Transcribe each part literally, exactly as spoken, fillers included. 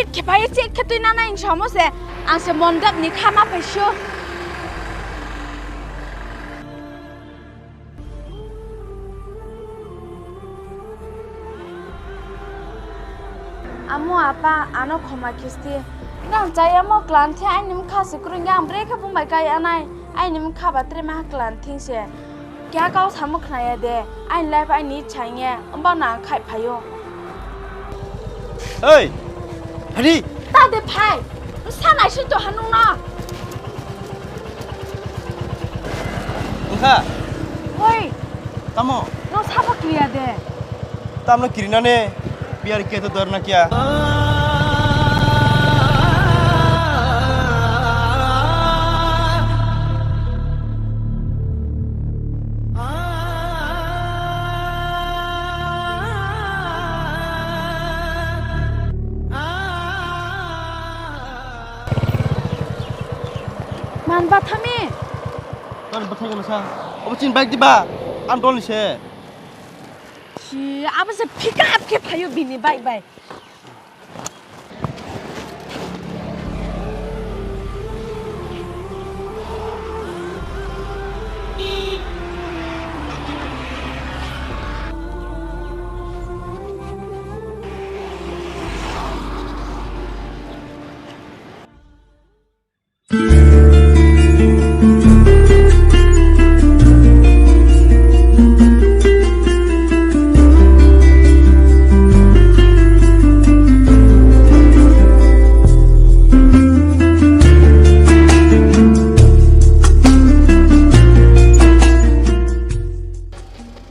Khepai chek khe twi nanai samo se, ang se mondap ni khama phaisio. Amo apa, ano khoma khisti. Nang chayamo klan the aini mkha se krungya, ang brekhe bumbai kai anai. Aini mkha ba tre ma klan thing se. Kya kau samo khnaya de, aini life aini ichha hiye, omo na khai phaio. Hey, Hari! Ta de phai, sa nai sin to hanung na. Wngkha? Hoi. Tamo? No sabo kliya de. Tamno kirinane, biyar kiya to dor na kiya? Man bathami. Tor bathai kono sa. Obo chin bike diba? Am dol ni se. Chi, abo se pick up khe phaio bini bike bai.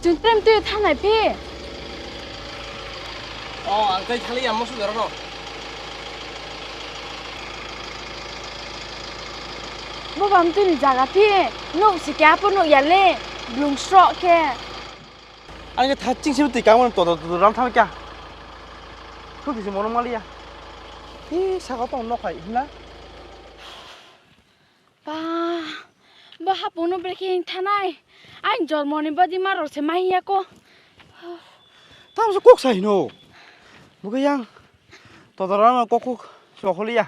Chwng tei twi thanai phi? Oh, ang tei thali ya musu doro no. Bo bam twi ni jaga phi? Nuk si kya po nuk ya le? Blung sro khe. Ang khe thaching se twi kang mano to to to ram thang kya. Thu twi se mono maliya. Hi saka tong nok hai hina. Ba, bo hapungno brekhe hing thanai? Aini jormoni badi marok se ma hiya ko. Tamo se kok sai hino. Bo khe yang todorano kok kok sokholiya.